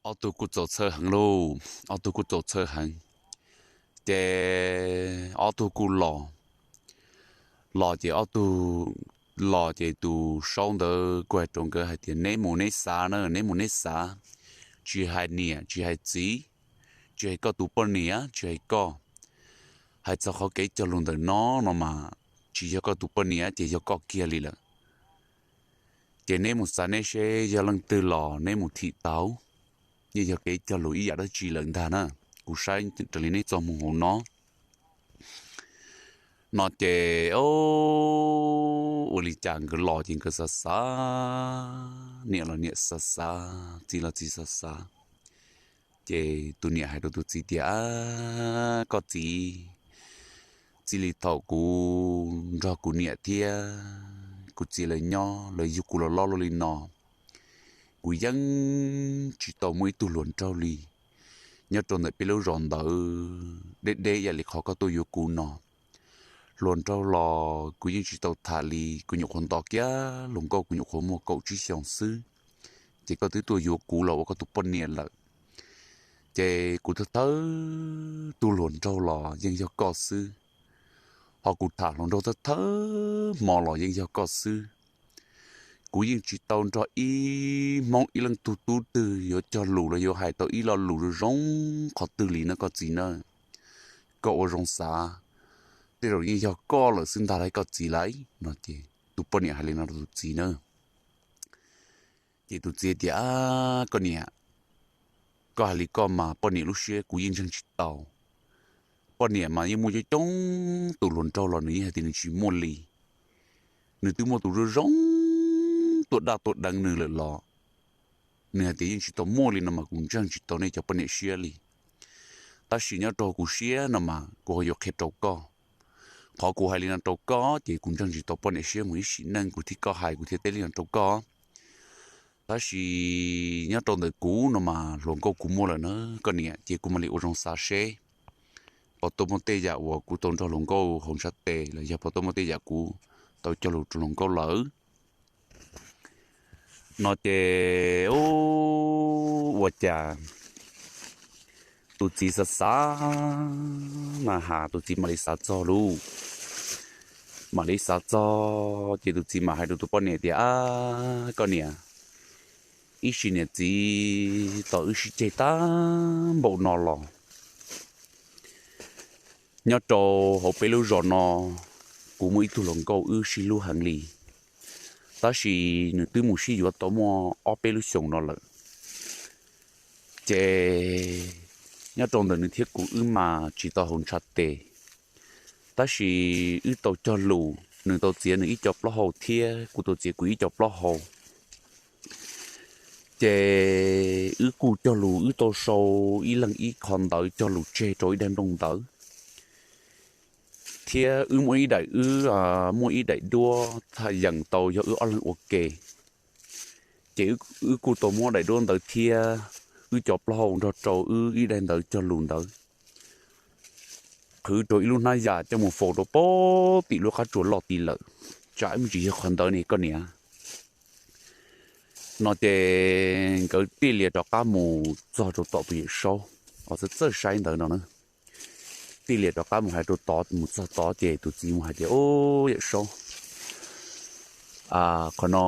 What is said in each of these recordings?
Ob tug kuj txaus txhawj heev lauj, ob tug kuj txaus txhawj heev. Ces ob tug kuj los, los ces ob tug los ces tus saub ntawd kuj hais rau nkawd hais tias, neb mus neb xav na, neb mus neb xav, tsis hais niam tsis hais txiv, tsis hais koj tus poj niam tsis hais koj, hais txog qhov kev cog lus ntawm no no mas tsis yog koj tus poj niam ces yog koj kiag li lawm. Ces neb mus xav neb seb yog leej twg los neb mus thim tau, yeej yog kev cog lus ib yam dab tsi lawm ntag na. Kuv saib raws li neb txoj moo hauv no, no ces ua li cas nkawd los ces nkawd xav xav, niam los niam xav xav, txiv los txiv xav xav. Ces tus niam hais rau tus txiv tias, koj txiv, txij li thaum kuv nrog kuv niam thiab kuv txiv lawv nyob, lawv yug kuv los loj luaj li no, kuv yeej tsis tau muaj ib tug hluas nraug li. Nyob rau ntawm peb lub zos ntawd deb deb ib yam li qhov koj tuaj yuav kuv no, hluas nraug los kuv yeej tsis tau tham li, kuv nyuam qhuav nto kiag hluas nkauj, kuv nyuam qhuav muaj kaum tsib xyoos xwb, ces koj twb tuaj yuav kuv los ua koj tus poj niam lawm. Ces kuv thawj thawj tug hluas nraug los yeej yog koj xwb, ho kuv tham hluas nraug thawj thawj hmo los yeej yog koj xwb. Kuv yeej tsis tau nrog ib Hmoob ib leej tug tub twg yuav cog lus los yuav hais tau ib lo lus zoo zoo qhov twg li na koj txiv na. Koj ua zoo xav, tej zaum yeej yog koj lawm xwb ntag lauj koj txiv lauj. No ces tus poj niam hais li no rau tus txiv na. Ces tus txiv tias, koj niam, koj hais li koj mas poj niam lub siab kuv yeej ntseeg tsis tau. Poj niam mas yeej muaj coob coob tus hluas nraug los nws yeej hais tias nws tsis muaj li. Nws twb muaj tus zoo zoo tuaj daj tuaj deev nws lawm los nws hais tias yeej tsis tau muaj li no mas kuv ntseeg tsis tau nej cov poj niam siab li. Tab sis nyob rau kuv siab no mas kuv ho yuav qhia rau koj. Qhov kuv hais li no rau koj ces kuv ntseeg tsis tau poj niam siab mus ib sim neej, kuv thiab koj hais kuv thiaj teb li no rau koj. Tab sis nyob rau ntawm kuv no mas hluas nkauj kuv muaj lawm na koj niam, ces kuv mam li ua zoo xav seb puas tau muaj tej yam uas kuv tau nrog hluas nkauj haus ntshav tes los yog puas tau muaj tej yam kuv tau cog lus rau hluas nkauj lawm. No ces ua cas tus txiv xav xav mas has tus txiv mam li xav txog lauj. Mam li xav txog ces tus txiv mam hais rau tus poj niam tias, koj niam, ib sim niam txiv tos wb sib ceg tag npaum no los, nyob rau hauv peb lub zos no, kuv muaj ib tug hluas nkauj wb sib hlub heev li, tab sis nws twb mus sib yuav tau muaj ob peb lub xyoos no lawm. Ces nyob rau ntawm nws thiab kuv wb mas tsis tau haus ntshav tes, tab sis wb tau cog lus, nws tau txiav nws ib co plaub hau thiab kuv tau txiav kuv ib co plaub hau. Ces wb kuj cog lus, wb tau sau ib leeg ib qho ntawv cog lus tseg rau ib daim nplooj ntawv, thiab wb muaj ib daim, wb muaj ib daim duab thaj yees tau yog wb ob leeg ua ke. Ces wb kuj tau muab daim duab ntawd thiab wb cov plaub hau nrog rau wb ib daim ntawv cog lus ntawd qhwv rau ib lub hnab yas coj mus faus rau pem tim lub qab tsuas loj tid lawm. Tsam wb me ntsis yog qhov ntawd ne koj niam. No ces nkawd tij lias rov qab mus txog rau tom tus yawm saub uas txawj txawj saib ntawd no na. Tij lias rov qab mus hais rau tod, mus txog tod ces tus txiv mus hais tias, Ub, yawm saub, qhov no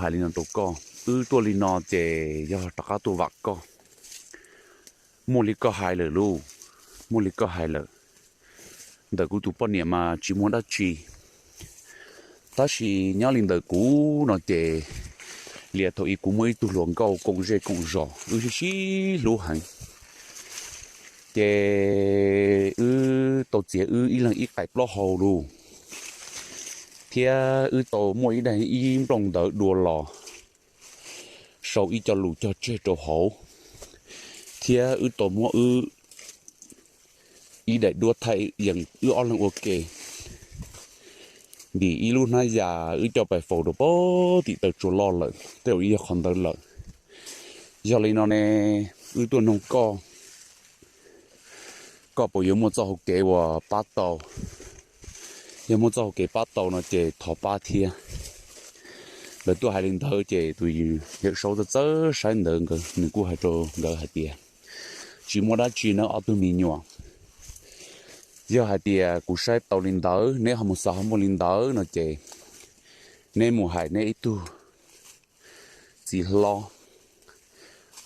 hais li no rau koj, wb tuaj li no ces yog rov qab tuaj vam koj. Muaj li koj hais lawm lauj, muaj li koj hais lawm. Ntawm kuv tus poj niam mas tsis muaj dab tsi, tab sis nyob li ntawm kuv no ces lias thaum ub kuv muaj ib tug hluas nkauj koom zej koom zos wb sib sib hlub heev. Ces wb tau txiav wb ib leeg ib qais plaub hau lauj, thiab wb tau muaj ib daim ib nplooj ntawv dua los sau ib co lus cog tseg rau hauv, thiab wb tau muab wb ib daim duab thaj yees wb ob leeg ua ke ntim ib lub hnab yas wb coj pais faus rau pem tim taw tsuas loj lawm, tej zaum yog qhov ntawd lawm. Yog li no ne, wb tuaj noog koj, koj puas yuav muaj txoj hau kev uas pab tau? Yog muaj txoj hau kev pab tau no ces thov pab thiab. Lawv tuaj hais li ntawd ces tus Yawm Saub txawj txawj saib ntawd, nws kuj hais rau nkawd hais tias, tsis muaj dab tsi nawb ob tug me nyuam. Yog hais tias kuv saib tau li ntawd, neb ho mus xav ho muaj li ntawd no ces neb mus hais neb ib tug txiv hlob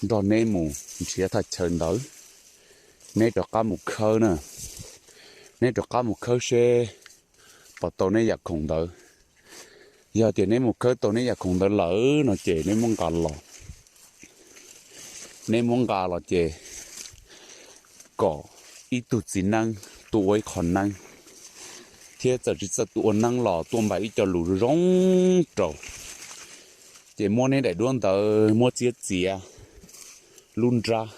nrog neb mus nrhiav thaj chaw ntawd, neb rov qab mus khawb na. Neb rov qab mus khawb seb puas tau neb yam khoom ntawd. Yog tias neb mus khawb tau neb yam khoom ntawd lawm no ces neb muab nqa los. Neb muab nqa los ces kom ib tug txiv neeb tuaj ua ib qho neeb, thiab txawm tsis txawj tuaj ua neeb los tuaj npaim ib co lus zoo rau, ces muab neb daim duab ntawd muab txiav txiav lub nrab,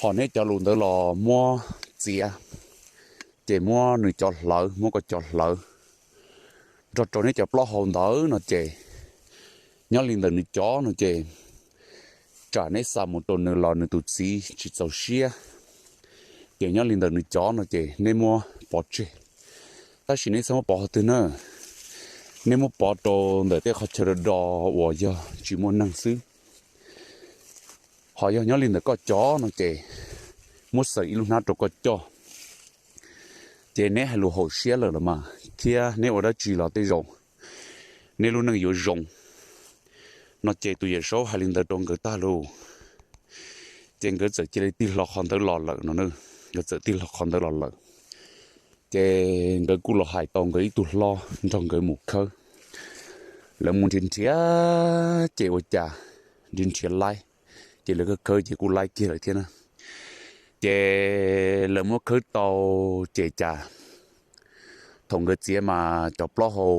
ho neb cov lus ntawd los muab txiav, ces muab nws cov hlawv, muab koj cov hlawv nrog rau neb cov plaub hau ntawd no ces, nyob li ntawm nws cov no ces, tsam neb xa mus rau nws los nws tus txiv tsis txaus siab, ces nyob li ntawm nws cov no ces neb muab pov tseg. Tab sis neb txhob muab pov qhov twg na, neb muab pov rau ntawm tej qhov chaw do do uas yog tsis muaj neeg xwb. Ho yog nyob li ntawm koj cov no ces muab xaws ib lub hnab rau koj coj. Ces neb hais lus haum siab lawm los mas thiab neb ua dab tsi los tej zaum neb lub neej yuav zoo no ces tus Yawm Saub hais li ntawd rau nkawd tag lus, ces nkawd txawm cia li tig hlo qhov ntawd los lawm no. Nkawd txawm tig hlo qhov ntawd los lawm, ces nkawd kuj los hais tau nkawd ib tug hlob nrog nkawd mus khawb. Lawv mus nrhiav nrhiav ces ua cas nrhiav nrhiav laib, ces lawv khawb khawb ces kuj laib kiag lawm thiab na. Ces lawv muab khawb tau, ces cas thaum nkawd txiav mas cov plaub hau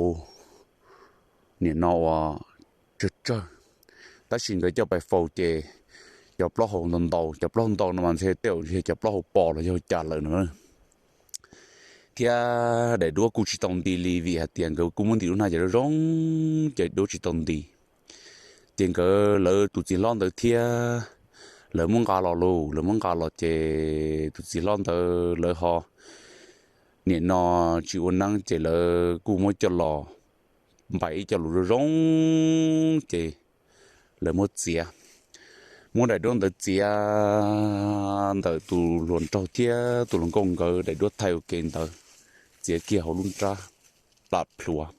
nim no uas tsawg tsawg, tab sis nkawd coj pais faus ces cov plaub hau ntau ntau, cov plaub hau ntau no mas ntshe tej zaum yog cov plaub hau pos los yog cas lawm no. Thiab daim duab kuj tsis tau nti li vim hais tias nkawd kuj muab ntim lub hnab ces zoo zoo, ces duab tsis tau nti. Ces nkawd lawv tus txiv hlob ntawd thiab lawv muab nqa los lus, lawv muab nqa los ces tus txiv hlob ntawd lawv ho nim no tsis ua neeb ces lawv kuj muab coj los npaim ib co lus zoo zoo, ces lawv muab txiav. Muab daim duab ntawd txiav ntawm tus hluas nraug thiab tus hluas nkauj nkawd daim duab thaij ua ke ntawd, txiav kiag hauv lub nrab plam plhuav,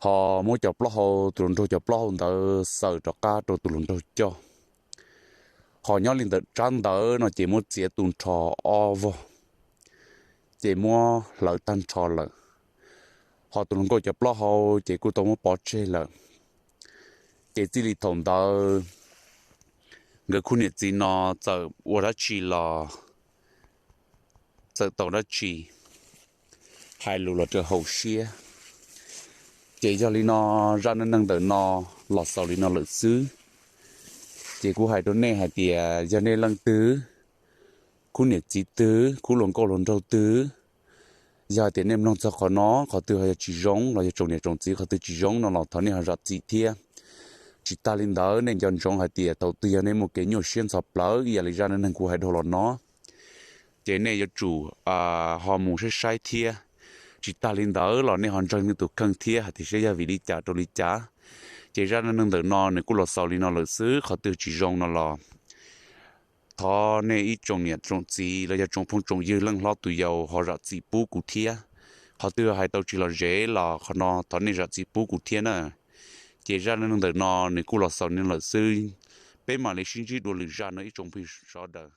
ho muab cov plaub hau, tus hluas nraug cov plaub hau ntawd xaws rov qab rau tus hluas nraug coj. Ho nyob li ntawm tsab ntawd no ces muab txiav tu nrho ob vog, ces muab hlawv tag nrho lawm. Ho tus hluas nkauj cov plaub hau ces kuj tau muab pov tseg lawm. Ces txij li thaum ntawd nkawd khub niam txiv no txawm ua dab tsi los txawm tau dab tsi, hais lus los raws hauv siab. Ces yog li no, zaj neej neeg ntawm no los xaus li no lawm xwb. Ces kuv hais rau nej hais tias yog nej leej twg, khub niam txiv twg, khub hluas nkauj hluas nraug twg, yog hais tias nej mloog txog qhov no qhov twg ho yog tsis zoo los yog tsoom niam tsoom txiv qhov twg tsis zoo no los thov nej ho zam txim thiab. Tsis tag li ntawd nej nco ntsoov hais tias thaum twg yog nej muaj kev nyuaj siab ntxhov plawv ib yam li zaj neej neeg kuv hais dhau los no, ces nej yuav tsum ho mus saib saib thiab. Tsis tag li ntawd los nej ho ntseeg nej tus kheej thiab hais tias saib yog vim li cas rau li cas. Ces zaj neej neeg ntawm no nws kuj los xaus li no lawm xwb, qhov twg tsis zoo no los thov nej ib tsoom niam tsoom txiv los yog tsoom phooj tsoom ywg leej hlob tus yau ho zam txim pub kuv thiab. Qhov twg hais tau tsis lom zem los qhov no thov nej zam txim pub kuv thiab na. Ces zaj neej neeg ntawm no nws kuj los xaus li no lawm xwb, peb mam li sib ntsib dua lwm zaj no ib tsoom phooj ywg sawv daws.